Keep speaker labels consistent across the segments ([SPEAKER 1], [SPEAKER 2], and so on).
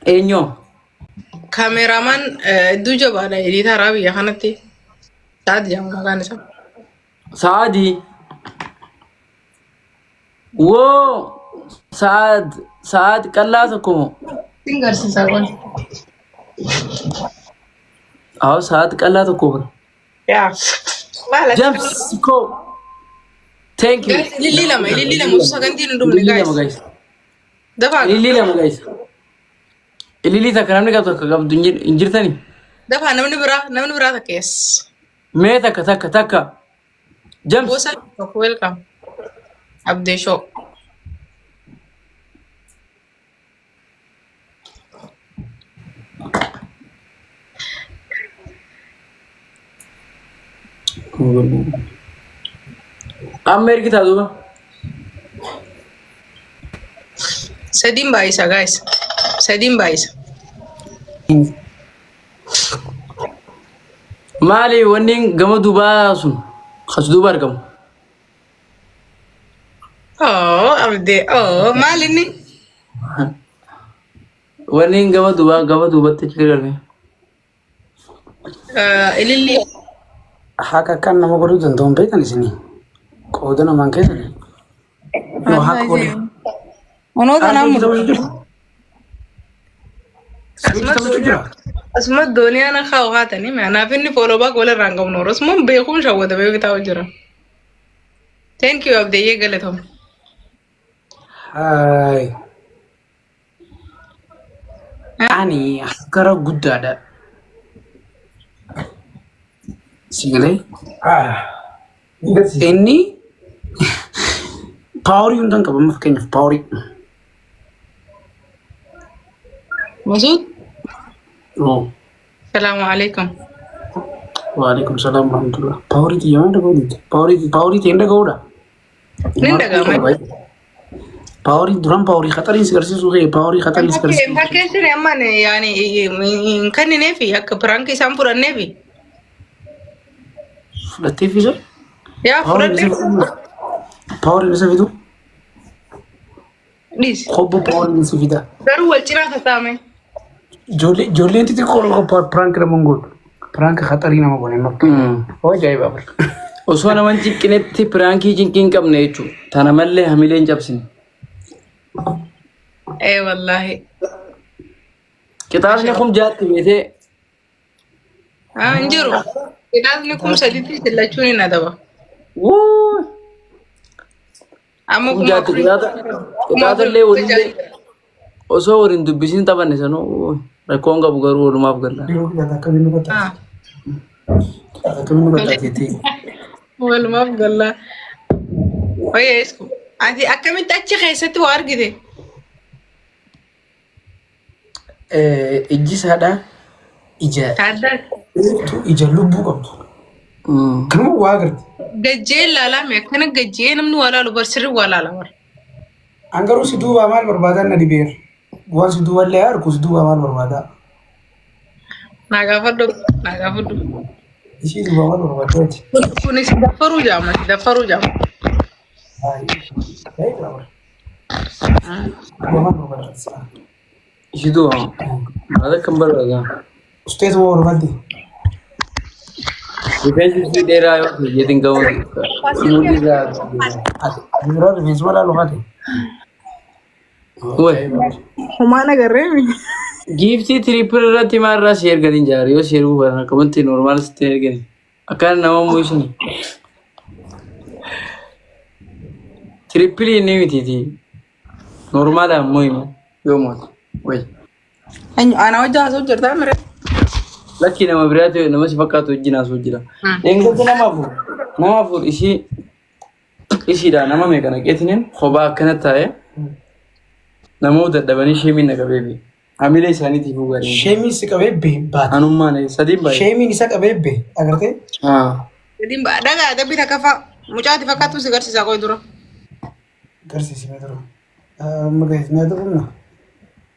[SPEAKER 1] Eenyoo?
[SPEAKER 2] Kaameeraamaan hedduu jabaadha ediitaraa biyya kanatti. Sa'aad jedhama maqaan isaa.
[SPEAKER 1] Sa'aadii. Woo! Sa'aad Sa'aad qallaa tokko moo?
[SPEAKER 2] Sin garsiisaa kun.
[SPEAKER 1] Awo sa'aad qallaa tokko bira.
[SPEAKER 2] Yaa. Maal ati?
[SPEAKER 1] James koo. Thank you.
[SPEAKER 2] Guys, ilillii lama, ilillii lama osoo sagantiin hin dhumne
[SPEAKER 1] Ilillii lama
[SPEAKER 2] guys.
[SPEAKER 1] guys.
[SPEAKER 2] Dafaa
[SPEAKER 1] Ilillii lama guys. Ilillii takka namni qabdu takka qabdu hin hin jirtani?
[SPEAKER 2] Dafaa namni biraa takka yes.
[SPEAKER 1] Mee takka takka takka. James.
[SPEAKER 2] Bosa tokko welcome. Abdee show.
[SPEAKER 1] Amma ergitaa duuba.
[SPEAKER 2] Sadiin baay'isa guys. Sadiin baay'isa.
[SPEAKER 1] Maali wanni gama duubaa sun kas duuba argamu?
[SPEAKER 2] Oh, abdee. Oh, maal inni?
[SPEAKER 1] Wanni gama duubaa gama duubatti achi gargaarame.
[SPEAKER 2] Ilillii.
[SPEAKER 3] Haqa akkaan nama godhuu danda'u hin beektan isinii. Qooda namaan keessanii. No haqa godhu.
[SPEAKER 2] Onoota
[SPEAKER 3] Haqa
[SPEAKER 2] namu.
[SPEAKER 3] hojii jira. Hojii taphachuu jira.
[SPEAKER 2] Asuma doonii ana kaa'u haatanii anaaf inni fooloo baak walirraa hin qabnu osuma beekuun shawwatamee bitaa jira. Thank you Abdeeyyee galatoom.
[SPEAKER 3] Haay. Ani gara guddaadha. Sigalee. Inni paaworii hunda hin qabu amma fakkeenyaaf paaworii.
[SPEAKER 2] Masuud. Salaamu alaikum.
[SPEAKER 3] Waalaikum salaam warahmatullah. Paaworii xiyya waan dhaga'uudha. Paaworii paaworii ta'e hin dhaga'uudha.
[SPEAKER 2] Nin dhaga'ama.
[SPEAKER 3] Paaworii duraan paaworii khaxariin si garsiisuu kee paaworii khaxariin si garsiisuu.
[SPEAKER 2] Fakkeessin amma yaani hin kennineefi akka piraanki isaan fudhanneefi.
[SPEAKER 3] Fudhattee fiisa?
[SPEAKER 2] Yaa
[SPEAKER 3] Paaworiin isa
[SPEAKER 2] fudhadhee
[SPEAKER 3] fidu. Paaworiin isa fidu.
[SPEAKER 2] dhiisi.
[SPEAKER 3] Kobbo paaworiin isa fida.
[SPEAKER 2] Garuu wal cinaa tattaame.
[SPEAKER 3] Ijoollee ijoolleen xixiqqoo piraank nama hin godhu. Piraank khaxarii nama godhe makkee. Hoo ajaa'iba bara.
[SPEAKER 1] Osoo nama hin cinqinetti piraankii cinqii hin qabne jechuudha. Tana mallee hamilee hin cabsine.
[SPEAKER 2] Ee wallaahi.
[SPEAKER 1] Qixaasni kum jaatti beetee
[SPEAKER 2] Haa hin jiru. Qixaasni 3000tti sillachuun hin adaba.
[SPEAKER 1] Wuu!
[SPEAKER 2] Amma
[SPEAKER 1] Kum
[SPEAKER 2] kuma
[SPEAKER 1] jaatti
[SPEAKER 2] afurii.
[SPEAKER 1] qixaaxa
[SPEAKER 2] Kuma
[SPEAKER 1] qixaaxa illee
[SPEAKER 2] afurii
[SPEAKER 1] waliin osoo waliin dubbisiin taphanne sanuu rakkoon qabu garuu walumaaf galla.
[SPEAKER 3] Yeroo qixaaxa akkamiin nu qaxxaate?
[SPEAKER 2] Ah,
[SPEAKER 3] Qixaaxa akkamiin nu qaxxaate jettee?
[SPEAKER 2] Walumaaf gallaa. Wayya isku. Ati akkamitti achi keessatti waa argite?
[SPEAKER 3] Ijji isaadha ija
[SPEAKER 2] Taaddaas.
[SPEAKER 3] dheertuu ija lubbuu qabdu. Kanuma waa agarti.
[SPEAKER 2] Gajjee ilaalame akkana gajjee namni waa laalu bar sirri waa laala bar.
[SPEAKER 3] An garuu si duubaa maal barbaadaa na dhibeera. Waan si duuba illee argu si duubaa maal barbaadaa?
[SPEAKER 2] Naa gaafadhu naa gaafadhu.
[SPEAKER 3] Ishii duubaa maal barbaaddaati?
[SPEAKER 2] Kun kunis daffaruu jaama daffaruu jaama.
[SPEAKER 3] Baay'ee bara. Duubaa maal barbaaddaa?
[SPEAKER 1] Ishii duuba maal akkam barbaada?
[SPEAKER 3] Usteetuma barbaadde.
[SPEAKER 1] Rifeensi ishii dheeraa yoo ta'e jeetiin gamoo mudhii isaa.
[SPEAKER 3] Ati biraa rifeensi laalu haate.
[SPEAKER 1] Way.
[SPEAKER 2] Homaan agarree mi?
[SPEAKER 1] Giiftii tiriipil irratti maal irraa si erganii jaari yoo si erguu baran akkamatti normaal sitti hin ergani. Akkaan nama mo'isani. Tiriipilii inni mitiiti. Normaala ammoo himu yoo mootu. Way.
[SPEAKER 2] Eenyu ana hojii haasoo jirtaa mire?
[SPEAKER 1] Lakkii nama biraatu nama si fakkaatu wajjin haasoo jira. Eegumsa nama afur ishii ishiidha nama meeqa naqeetiniin kophaa akkana taa'ee namoota dadhabanii sheemiin na qabee bee. Hamilee isaaniitiif gaarii.
[SPEAKER 3] Sheemiin si qabee bee baate.
[SPEAKER 1] Anummaan sadiin baay'ee.
[SPEAKER 3] Sheemiin isa qabee bee agartee?
[SPEAKER 2] Sadiin ba'a. Dhagaa dabbi takka fa'a. Mucaati fakkaattu si garsiisaa qoy dura.
[SPEAKER 3] Garsiisi mee dura. Amma gahee ni adabamna.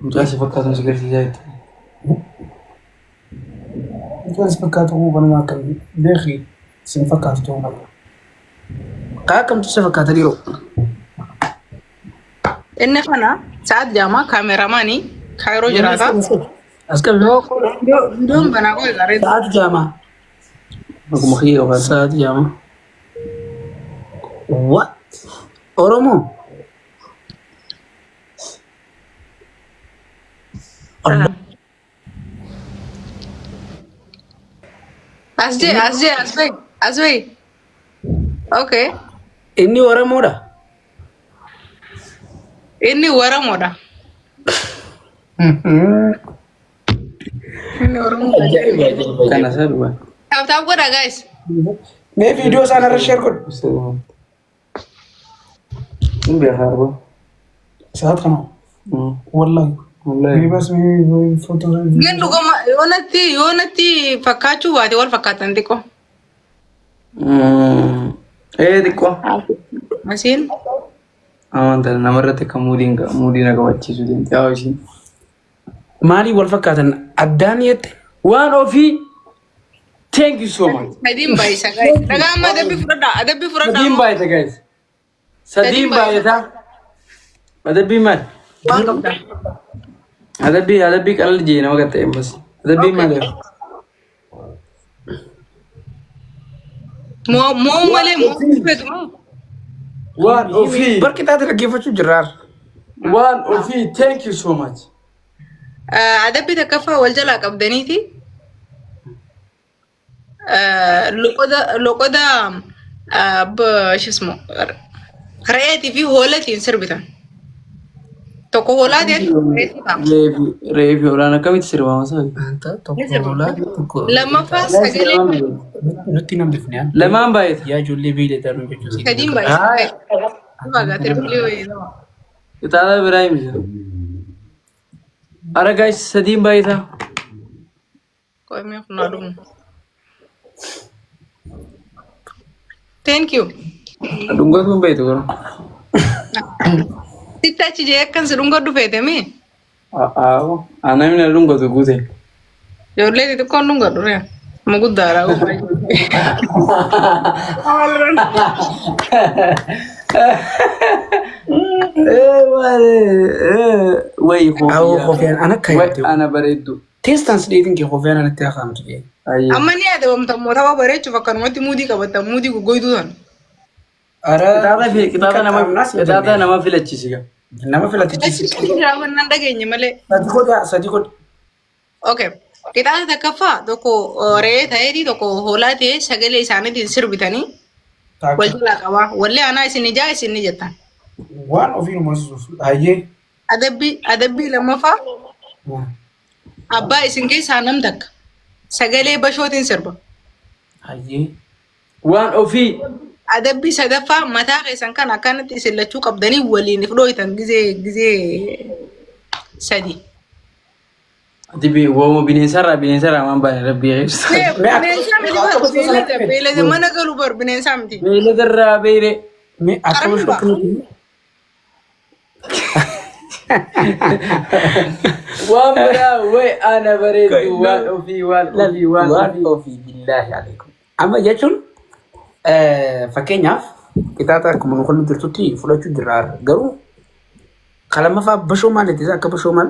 [SPEAKER 1] Mucaa si fakkaatu si garsiisaa jettee.
[SPEAKER 3] Mucaan si fakkaatu kun kanuma akkamii beeki sin fakkaatu ta'uu mala. Kaa akkamtu si fakkaata dhiiroo?
[SPEAKER 2] Inni kana sa'aat jaamaa kaameramaanii Kaayiroo jiraata.
[SPEAKER 3] As qabi.
[SPEAKER 2] Viidiyoon banaa qoy gaaree.
[SPEAKER 3] Sa'aatu jaamaa.
[SPEAKER 1] Akkuma kiyya qofaa.
[SPEAKER 3] Sa'aatu jaamaa. What? Oromoo.
[SPEAKER 2] As jee as jee as bahi as bahi. Okay.
[SPEAKER 3] Inni Oromoodha.
[SPEAKER 2] Inni Oromoodha. Inni Oromoodha.
[SPEAKER 1] Kana isaa dhugaa.
[SPEAKER 2] Tap tap godha guys.
[SPEAKER 3] Mee viidiyoo isaan irra share godhu.
[SPEAKER 1] Hin beekaa arbaa.
[SPEAKER 3] Sa'aat kana. Wallahi.
[SPEAKER 1] Wallahi.
[SPEAKER 3] Mee bas mee footoo.
[SPEAKER 2] Gin dhuguma yoonatti yoonatti fakkaachuu baate wal fakkaatan xiqqoo.
[SPEAKER 1] Ee xiqqoo.
[SPEAKER 2] Asiin
[SPEAKER 1] Amantaa namarratti akka muudiin muudii na qabachiisuu deemte. Haa ishiin.
[SPEAKER 3] Maalii wal fakkaatan addaan jette?
[SPEAKER 1] Waan ofii. Thank you so much.
[SPEAKER 2] Sadiin baay'isa guys. Dhagaa amma adabbii fudhadhaa adabbii fudhadhaa.
[SPEAKER 1] Sadiin baay'ata guys. Sadiin baay'ata. Adabbii maali?
[SPEAKER 2] Waan qabda.
[SPEAKER 1] Adabbii adabbii qalal jee nama qaxxa'e bas. Adabbii maali?
[SPEAKER 2] Moo moo malee moo feetu moo.
[SPEAKER 1] Waan ofii.
[SPEAKER 3] Barqixaati dhaggeeffachuu jirraar.
[SPEAKER 1] Waan ofii. Thank you so much.
[SPEAKER 2] Adabbii takkaffaa wal jalaa qabdaniiti. Loqoda loqoda shismo re'eetii fi hoolatiin sirbitan. Tokko hoolaa ta'e tokko re'eetii ta'a.
[SPEAKER 1] Re'ee fi hoolaan akkamitti sirbama sabi?
[SPEAKER 3] Tokko hoolaa tokko.
[SPEAKER 2] Lammaffaa sagalee
[SPEAKER 3] Nutti nan bifne.
[SPEAKER 1] Lamaan baay'ata.
[SPEAKER 3] Yaa ijoollee beeyladaa nu jechuudha.
[SPEAKER 2] Sadiin baay'isa. Dhugaa tirbilee wayii lama.
[SPEAKER 1] Ixaana biraa himisa. Ara guys sadiin baay'ata.
[SPEAKER 2] Qo'amee kun haa dhumu. Thank you.
[SPEAKER 1] Dhungatu hin beektu garuu.
[SPEAKER 2] Sitti achi jee akkan si dhungadhu feete mi?
[SPEAKER 1] Aawo. Namni na dhungatu guute.
[SPEAKER 2] Ijoollee xixiqqoon dhungadhu ree. Amma guddaadha.
[SPEAKER 1] Wayi
[SPEAKER 3] Awoo kofiyaan ana akka
[SPEAKER 1] Wayi
[SPEAKER 3] yaadde.
[SPEAKER 1] ana bareeddu.
[SPEAKER 3] Teessaan si dheetiin kee kofiyaan anatti hakaamtu jee.
[SPEAKER 1] Ayyee.
[SPEAKER 2] Amma ni adabamta immoo tapha bareechuuf akkanumatti muudii qabatta muudii goggoytuu sana.
[SPEAKER 1] Qixaaxa fi qixaaxa nama qixaaxa nama filachiisi gaa.
[SPEAKER 3] Nama filachiisi.
[SPEAKER 2] Achi jiraannaan dhageenye malee.
[SPEAKER 3] Sadi godha sadi godha.
[SPEAKER 2] Okay. Qixaaxa takkaffaa tokko re'ee ta'eeti tokko hoolaa ta'ee sagalee isaaniitiin sirbitanii wal jalaa qabaa. Wallee anaa isin ijaa isin ni jettan.
[SPEAKER 3] Waan ofii nu moosisuuf hayyee.
[SPEAKER 2] Adabbii adabbii lammaffaa abbaa isin keessaa nam takka sagalee bashootiin sirba.
[SPEAKER 3] Hayyee.
[SPEAKER 1] Waan ofii.
[SPEAKER 2] Adabbii sadaffaa mataa keessan kan akkanatti isin lachuu qabdanii waliin if dhooytan gizee gizee sadi.
[SPEAKER 1] Ati wooma bineensarraa bineensarraa waan baane rabbii eebsa.
[SPEAKER 2] Bineensaa miti bar beeylada beeylada mana galu bar bineensaa miti.
[SPEAKER 1] Beeyladarraa beeyre.
[SPEAKER 3] Mee akka
[SPEAKER 2] Qarmii ba'a.
[SPEAKER 1] Waan biraa wayi ana bareeddu waan ofii waan ofii waan
[SPEAKER 3] Waan
[SPEAKER 1] ofii.
[SPEAKER 3] ofii billaahi alaikum. Amma jechuun fakkeenyaaf qixaaxa akkuma nu kullu jirtutti fudhachuu jirra garuu kalamaffaa bashoo maal itti akka bashoo maal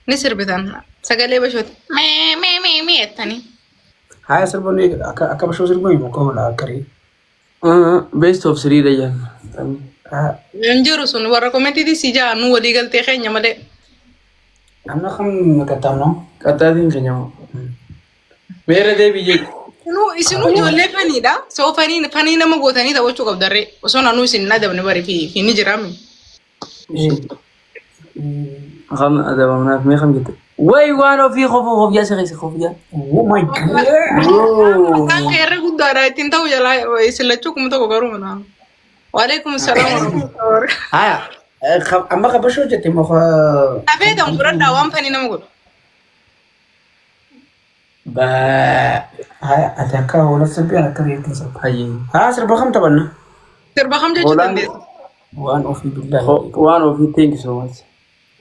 [SPEAKER 2] Ni sirbitan sagalee bashooti. Mee mee mee mee jettanii.
[SPEAKER 3] Haya sirboonni akka akka bashoo sirboonni muka hoolaa akka ree.
[SPEAKER 1] Best of three dha jenna.
[SPEAKER 2] Hin jiru sun warra komentiitii si jaa nu walii galtee keenya malee.
[SPEAKER 3] Amma kam qaxxaamnoo?
[SPEAKER 1] Qaxxaatiin keenya moo? Meera deebii jedhi.
[SPEAKER 2] Isinuu isinuu ijoollee faniidha. Soo fanii fanii nama gootanii taphachuu qabdarree. Osoo nanuu isin hin adabne bari fi fi ni jiraami.
[SPEAKER 1] Kam adabamnaaf mee kam jette? Wayi waan ofii kofoo kofiyyaa si keessa kofiyyaa.
[SPEAKER 3] Oh my God.
[SPEAKER 2] Mataan kee irra guddaadha ittiin ta'u jalaa isin lachuu 1000 garuu mana. Waalaikum salaam warahmatullahi wabarakatuh.
[SPEAKER 3] Haya amma ka bashoo jette moo ka
[SPEAKER 2] Hafeetan fudhadhaa waan fanii nama godhu.
[SPEAKER 1] Baa.
[SPEAKER 3] Haya ati akka hoolaa sirbii akka reetiin sirba.
[SPEAKER 1] Hayyee.
[SPEAKER 3] Haa sirba kam taphanna?
[SPEAKER 2] Sirba kam jechuu
[SPEAKER 1] Hoolaan-
[SPEAKER 2] dandeessa?
[SPEAKER 3] Waan ofii billaahi.
[SPEAKER 1] Waan ofii thank you so much.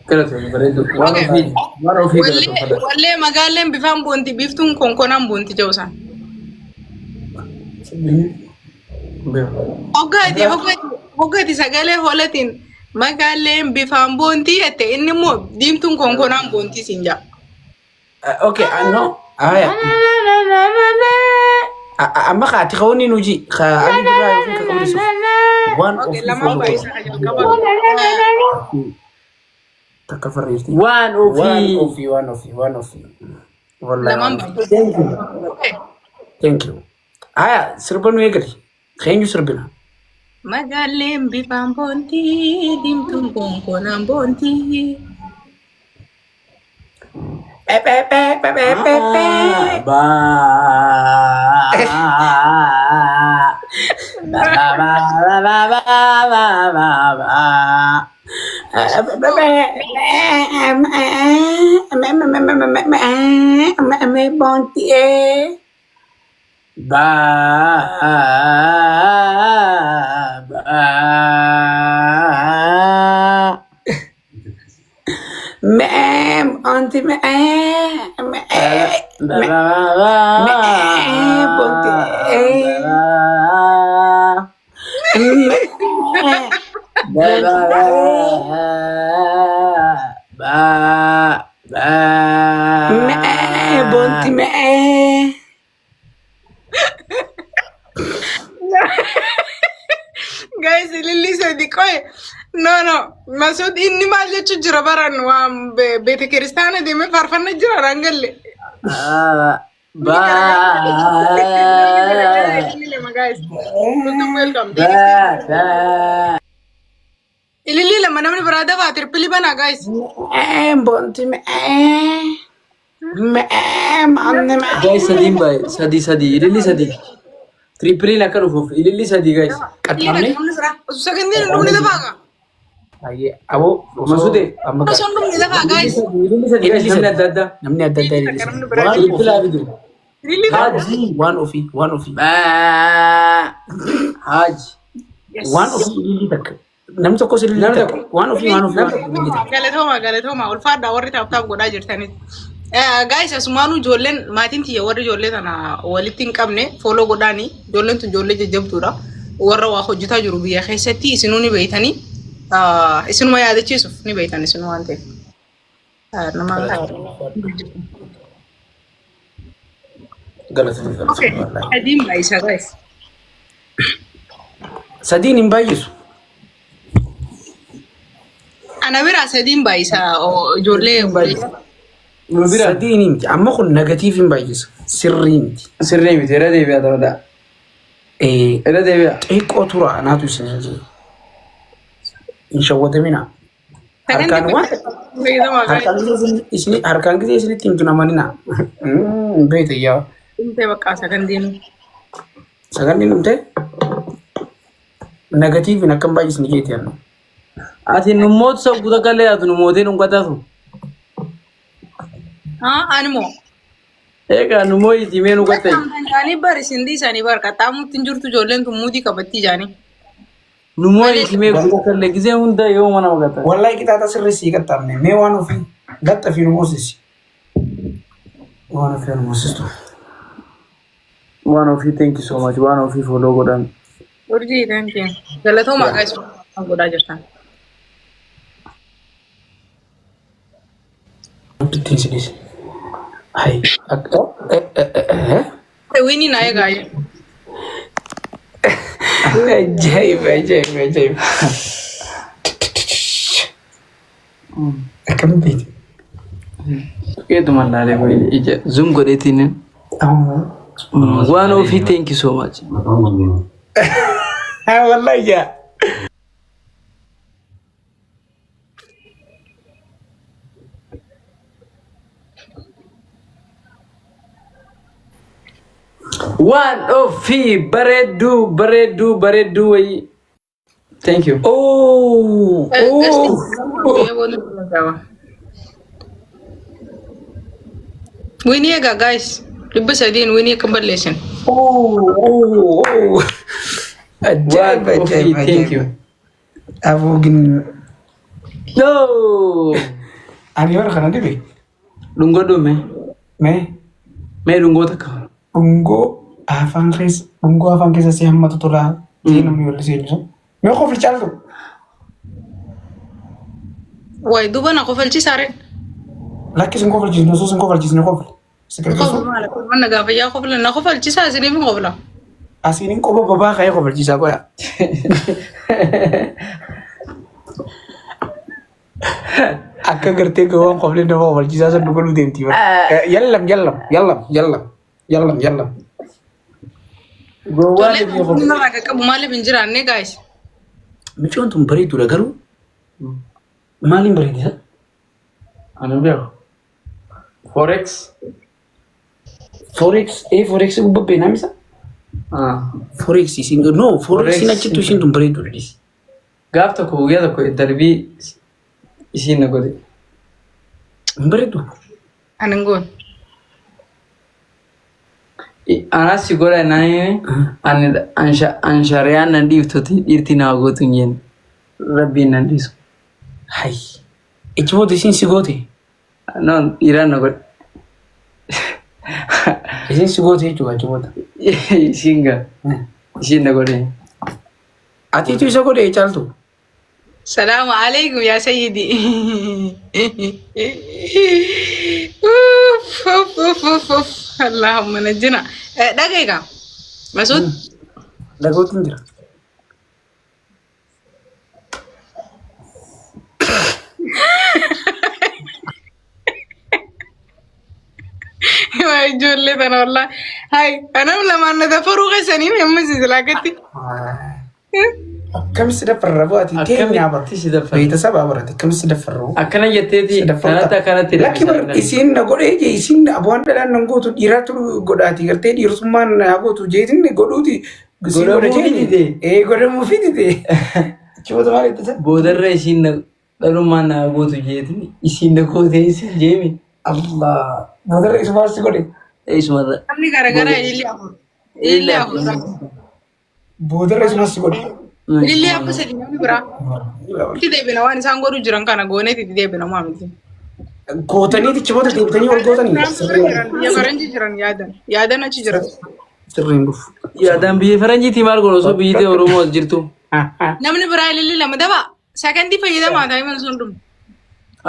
[SPEAKER 1] Galatoomii bareedu. Waan
[SPEAKER 2] Okay.
[SPEAKER 1] ofii waan ofii
[SPEAKER 2] Wallee
[SPEAKER 1] galatoomfadha.
[SPEAKER 2] wallee magaaleen bifaan boonti biiftuun konkonaan boonti jedhu isaan. Hoggaati hoggaati hoggaati sagalee hoolatiin Magaalleen bifaan boontii jette inni immoo diimtuun konkonaan boontii siin jaa.
[SPEAKER 3] Okay, no. Aya. Amma kaati ka'uun hin hojii. Ka Ali Birraa yookiin ka qabdu suuf. Waan
[SPEAKER 2] Okay,
[SPEAKER 3] ofii
[SPEAKER 2] lamaan
[SPEAKER 3] follow
[SPEAKER 2] baay'isa
[SPEAKER 3] godhu.
[SPEAKER 2] ka jalqaba.
[SPEAKER 3] Takka farreerti.
[SPEAKER 1] Waan
[SPEAKER 3] Waan
[SPEAKER 1] ofii.
[SPEAKER 3] ofii, waan ofii, waan ofii. Wallahi
[SPEAKER 2] Lamaan
[SPEAKER 3] waan ofii.
[SPEAKER 2] baay'isa.
[SPEAKER 1] Thank you.
[SPEAKER 2] Okay.
[SPEAKER 3] Thank you. Aya, sirba nu eegali. Keenyu sirbina.
[SPEAKER 2] Magaalleen bifaan boontii diimtuun konkonaan boontii.
[SPEAKER 3] Pe pe pe pe pe pe pe.
[SPEAKER 1] Ba. Ba ba ba ba ba ba ba ba. Ba ba. Ba ba ba ba. Ba ba ba ba.
[SPEAKER 2] Guys, ililli sadi qoye. No, no. Masuud inni maal jechuu jira baran waan beete kiristaana deemee faarfanna jira naan galle.
[SPEAKER 1] Ba
[SPEAKER 2] Ililli lama guys. Welcome, welcome.
[SPEAKER 1] ba ba.
[SPEAKER 2] Ililli lama namni biraa dafaa triple banaa guys.
[SPEAKER 1] Guys, sadiin baay'ee sadii sadii ililli sadii. Tripleiin akka dhufuuf ililli sadii guys.
[SPEAKER 3] Qaxxaamne.
[SPEAKER 2] Namni biraa osoo sagantiin hin dhumne dafaa gaa.
[SPEAKER 3] Baay'ee aboo
[SPEAKER 1] Masuudee.
[SPEAKER 3] amma
[SPEAKER 2] Osoo hin dhumne dafaa guys.
[SPEAKER 1] Ililli sadii guys namni adda addaa.
[SPEAKER 3] Namni adda addaa ililli
[SPEAKER 2] Namni
[SPEAKER 3] sadii.
[SPEAKER 2] biraa
[SPEAKER 3] Waan
[SPEAKER 1] Triple
[SPEAKER 3] ofii
[SPEAKER 1] fidu.
[SPEAKER 2] Ililli lama.
[SPEAKER 1] Haji.
[SPEAKER 3] waan ofii waan ofii
[SPEAKER 1] Ba. Haji.
[SPEAKER 3] Waan ofii ililli takka. Namni tokkos ililli
[SPEAKER 1] Namni
[SPEAKER 3] takka.
[SPEAKER 1] tokko.
[SPEAKER 3] Waan ofii waan ofii waan ofii ililli takka.
[SPEAKER 2] Galatooma, galatooma, ulfaadhaa warri tap tap godhaa jirtanis. Guys, asumaanuu ijoolleen maatiin tiyya warri ijoollee tana walitti hin qabne follow godhaanii. Ijoolleen tun ijoollee jajjabduudha. Warra waa hojjetaa jiru biyya keessatti isinuu ni beeytanii. Isinuma yaadachiisuuf ni beeytan isinuu waan ta'eef. Nama
[SPEAKER 3] Galatoomii
[SPEAKER 2] Okay.
[SPEAKER 3] galatoomii wallaahi.
[SPEAKER 2] Sadiin baay'isa guys.
[SPEAKER 3] Sadiin hin baay'isu.
[SPEAKER 2] Ana biraa sadiin baay'isa ijoollee.
[SPEAKER 1] Nu bira.
[SPEAKER 3] Sadiin miti. Amma kun negative hin baay'isa. Sirrii miti.
[SPEAKER 1] Sirrii miti irra deebi'a taphataa. Irra deebi'a.
[SPEAKER 3] Xiqqoo tura anaatu isin jee. Hin shawwatamina. Harkaan waan
[SPEAKER 2] Fayyadamaa guys.
[SPEAKER 3] harkaan gisee isin harkaan gisee isinitti himtu namanina. Beekte yaa.
[SPEAKER 2] Dhumtee bakka sagantiin.
[SPEAKER 3] Sagantiin dhumte negativeiin akkam baay'isni jeeti annu.
[SPEAKER 1] Ati nummoota sagguu takka illee ati nummootee dhunqataatu.
[SPEAKER 2] Haa ani moo.
[SPEAKER 1] Egaa nummoo itti nu qaxxee.
[SPEAKER 2] Isaanii bar isin dhiisanii bar qaxxaamutti hin jirtu ijoolleen tun muudii qabatti jaanii.
[SPEAKER 1] Nummoo itti mee takka illee gisee hunda yoo mana maqatta.
[SPEAKER 3] Wallahi qixaaxa sirrii sii qaxxaamne mee waan ofii gaxxa fi nu moosisi. Waan ofii nu moosistu.
[SPEAKER 1] Waan ofii, thank you so much, waan ofii follow godhan.
[SPEAKER 2] Urjii, thank you. Galatooma guys godhaa jirtan.
[SPEAKER 3] Ittiin si dhiise. Hai akka
[SPEAKER 2] Winii na eegaa.
[SPEAKER 3] Ajaa'iba ajaa'iba ajaa'iba. Akkamitti beekte?
[SPEAKER 1] Tuqeetuma laalee wayii ija zoom godheetiin. Waan ofii, thank you so much.
[SPEAKER 3] Wallahi yaa.
[SPEAKER 1] Waan ofii bareedduu bareedduu bareedduu wayii. Thank you.
[SPEAKER 3] Oh, oh.
[SPEAKER 2] Winii egaa guys 300n winii akka balleessan.
[SPEAKER 3] Oh, oh, oh. Ajaa'iba
[SPEAKER 1] Waan ofii,
[SPEAKER 3] ajaa'iba
[SPEAKER 1] thank you.
[SPEAKER 3] ajaa'iba. Abuugin
[SPEAKER 1] No.
[SPEAKER 3] ani bara kana dhibe
[SPEAKER 1] Dhungoo dhume.
[SPEAKER 3] mee
[SPEAKER 1] Mee dhungoo takka.
[SPEAKER 3] Dhungoo afaan keessa dhungoo afaan keessa si hammatu tolaa jee namni walli seenyu sun. Mee qofli caaltu.
[SPEAKER 2] Wayi duba na kofalchiisaare.
[SPEAKER 3] Lakki sin kofalchiisne osoo sin kofalchiisne kofle. Si gargaaru.
[SPEAKER 2] Mana gaafa yaa kofla na kofalchiisaa isiniif hin kofla.
[SPEAKER 3] Asiin hin qofa babaa ka'ee kofalchiisaa qoya. Akka gartee gowwaan koflee nama kofalchiisaa san dhugaluu deemti. Yallam yallam yallam yallam yallam yallam.
[SPEAKER 1] Gowwaan
[SPEAKER 2] Ijoollee
[SPEAKER 1] itti
[SPEAKER 2] kun narraa qaqqabu maaliif hin jiraanne guys?
[SPEAKER 3] Micoon tun bareedduudha garuu maaliin bareedisa?
[SPEAKER 1] Ani beeku. Forex.
[SPEAKER 3] Forex ee forex gubbaa beenaa misa? Forex isin no forex
[SPEAKER 1] Forex.
[SPEAKER 3] achittu ishiin tun bareedduudha dhis.
[SPEAKER 1] Gaaf tokko guyyaa tokko darbii isiin na godhe.
[SPEAKER 3] Hin bareeddu.
[SPEAKER 2] Ani hin goone.
[SPEAKER 1] Anas si godha naan ani an shariyaan nan dhiiftuti dhiirti naa gootu hin jenne. Rabbiin nan dhiisu.
[SPEAKER 3] Hay. Ichi booda isiin si goote.
[SPEAKER 1] No dhiiraan na godhe.
[SPEAKER 3] Isiin si goote jechuudha achi booda.
[SPEAKER 1] Isiin gaa. Isiin na godhe.
[SPEAKER 3] Atiitu isa godhe caaltu.
[SPEAKER 2] Salaamu alaikum yaa sayyidi. Uff uff uff uff uff. Allahumma najjina. Dhaga'i gaa. Masuud.
[SPEAKER 3] Dhagootti hin jira.
[SPEAKER 2] Waa ijoollee tana wallaahi. Hay anam lamaan na dafaruu keessanii amma silaakatti.
[SPEAKER 3] Akkamitti si daffarra bu'aati teenyaa bara.
[SPEAKER 1] Akkamitti si daffarra?
[SPEAKER 3] Beeyta sabaa barate akkamitti si daffarra?
[SPEAKER 1] Akkana jetteeti
[SPEAKER 3] Si daffarta.
[SPEAKER 1] kanatti akkanatti
[SPEAKER 3] Lakki bar isiin na godhee jee isiin abu'aan dhalaan nan gootu dhiiratu godhaati gartee dhiirtummaan na gootu jeetin godhuuti. Isiin godhe
[SPEAKER 1] Godhamuu
[SPEAKER 3] jeeni.
[SPEAKER 1] dide.
[SPEAKER 3] Ee godhamuu fi dide. Achi booda maal itti
[SPEAKER 1] Boodarra isiin na dhalummaan na gootu jeetin isiin na goote isiin jeemi.
[SPEAKER 3] Allah. Boodarra isumaan si godhe.
[SPEAKER 1] Isumarra.
[SPEAKER 2] Namni garaagaraa ilillee afur. Ilillee afur.
[SPEAKER 3] Boodarra isumaan si godhe.
[SPEAKER 2] Ilillee afur sadi namni biraa. Itti deebina waan isaan godhu jiran kana gooneeti itti deebina maa miti.
[SPEAKER 3] Gootanii achi booda deebitanii ol gootanii.
[SPEAKER 2] Biyya faranjii jiran yaadan. Yaadan achi jiran.
[SPEAKER 3] Sirriin dhufu.
[SPEAKER 1] Yaadaan biyya faranjiitii maal goona osoo biyyi ta'e Oromoo as jirtu.
[SPEAKER 2] Namni biraa ilillee lama daba. Sakandii fayyadamaa taa'ee mana sun dhume.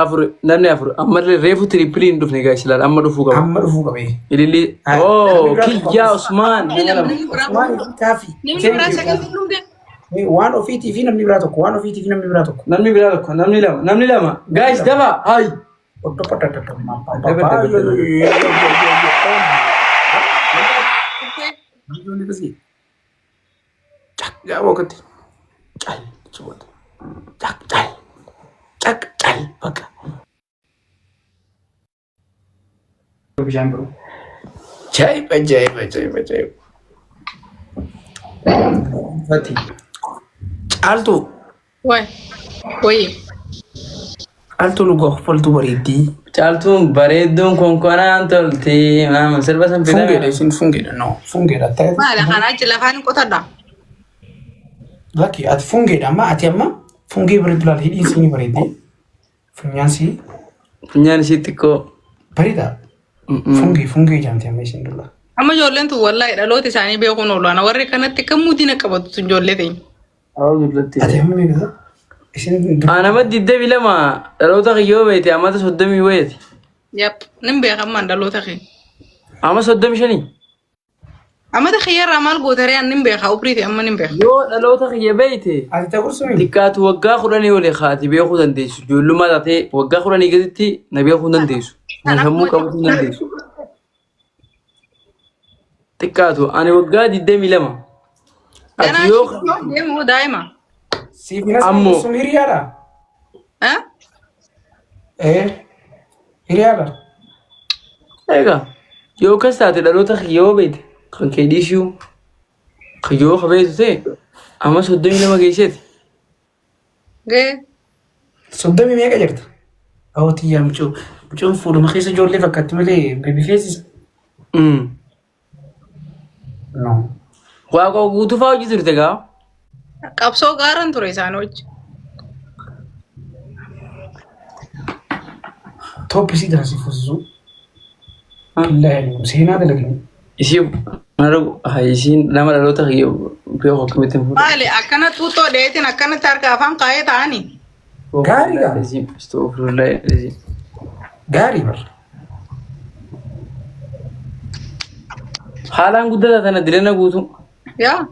[SPEAKER 1] Afur namni afur ammallee reefu tirippilii hin dhufne guys ilaala amma dhufuu qaba.
[SPEAKER 3] Amma dhufuu qabee.
[SPEAKER 1] Ililli oh kiyyaa Usmaan nama lama.
[SPEAKER 2] Namni biraa
[SPEAKER 3] Waan kaafi.
[SPEAKER 2] namni biraa sakandii dhumte.
[SPEAKER 3] Waan ofiitii fi namni biraa tokko waan ofiitii fi namni biraa tokko.
[SPEAKER 1] Namni biraa tokko namni lama namni lama guys daba hay.
[SPEAKER 3] Ajaa'iba ajaa'iba ajaa'iba ajaa'iba. Caaltuu
[SPEAKER 2] Wayi. Wayi.
[SPEAKER 3] caaltuu nu goofaltuu bareeddii.
[SPEAKER 1] Caaltuun bareedduun konkolaataan tolti. Maama sirba san
[SPEAKER 3] Fungeedha
[SPEAKER 1] fidame.
[SPEAKER 3] isin fungeedha no fungeedha ta'e.
[SPEAKER 2] Maali kana achi lafaan hin qotadha.
[SPEAKER 3] Lakki ati fungeedha amma ati amma fungee bareeddu laal hidhiin sii ni bareeddi. Funyaan sii
[SPEAKER 1] Funyaan isii xiqqoo.
[SPEAKER 3] bareeda. Fungee fungee jaamti amma isin dulla.
[SPEAKER 2] Amma ijoolleen tun wallaahi dhaloota isaanii beekuun oolu. Ana warri kanatti kan muudina qabatu tun ijoollee teenya.
[SPEAKER 3] Ati amma meeqa isin dur
[SPEAKER 1] Anama 22 dhaloota kiyyoo beete amata 30 wayeeti.
[SPEAKER 2] Yap. Nin beeka ammaan dhaloota kee.
[SPEAKER 1] Ama 35.
[SPEAKER 2] Amata kiyyarraa maal gootaree an nin beeka umrii ta'e amma nin beeka.
[SPEAKER 1] Yoo dhaloota kiyya beeyte
[SPEAKER 3] ati ta'ursumi
[SPEAKER 1] xiqqaatu waggaa 10 olii kaati beekuu dandeessu. Ijoollummaa taatee waggaa 10 gaditti na beekuu hin dandeessu. Na sammuu qabachuu hin dandeessu. Xiqqaatu ani waggaa 22. Ati
[SPEAKER 2] Ganaa
[SPEAKER 1] yoo
[SPEAKER 2] deemu daa'ima.
[SPEAKER 3] siif hin
[SPEAKER 1] Ammoo.
[SPEAKER 3] sun hiriyaadha.
[SPEAKER 2] Eh?
[SPEAKER 3] Ee hiriyaadha.
[SPEAKER 1] Egaa yoo akkas taate dhaloota kiyya yoo beekte kan kee dhiisuu kan yoo ka beektu ta'e amma 32 geesseeti.
[SPEAKER 2] Gee.
[SPEAKER 3] Soddomii meeqa jirta? Hawwatii yaa mucoo mucoon fuuluma keessa ijoollee fakkaatti malee baby face no.
[SPEAKER 1] Waaqoo guutuu fa'aa hojii turte gaa.
[SPEAKER 2] Qabsoo gaaran ture isaan hojii.
[SPEAKER 3] Top isii tana si fuusisuu. Billaahi seenaa dalagni.
[SPEAKER 1] Isii isiin nama dhaloota kiyya beeku akkamitti hin fuudhu.
[SPEAKER 2] Maali akkana xuuxxoo dheetiin akkanatti harka afaan kaayee ta'anii.
[SPEAKER 3] Gaarii gaa.
[SPEAKER 1] Astaghfirullah.
[SPEAKER 3] Gaarii bar.
[SPEAKER 1] Haalaan guddata tana direna guutuu.
[SPEAKER 2] Yaa.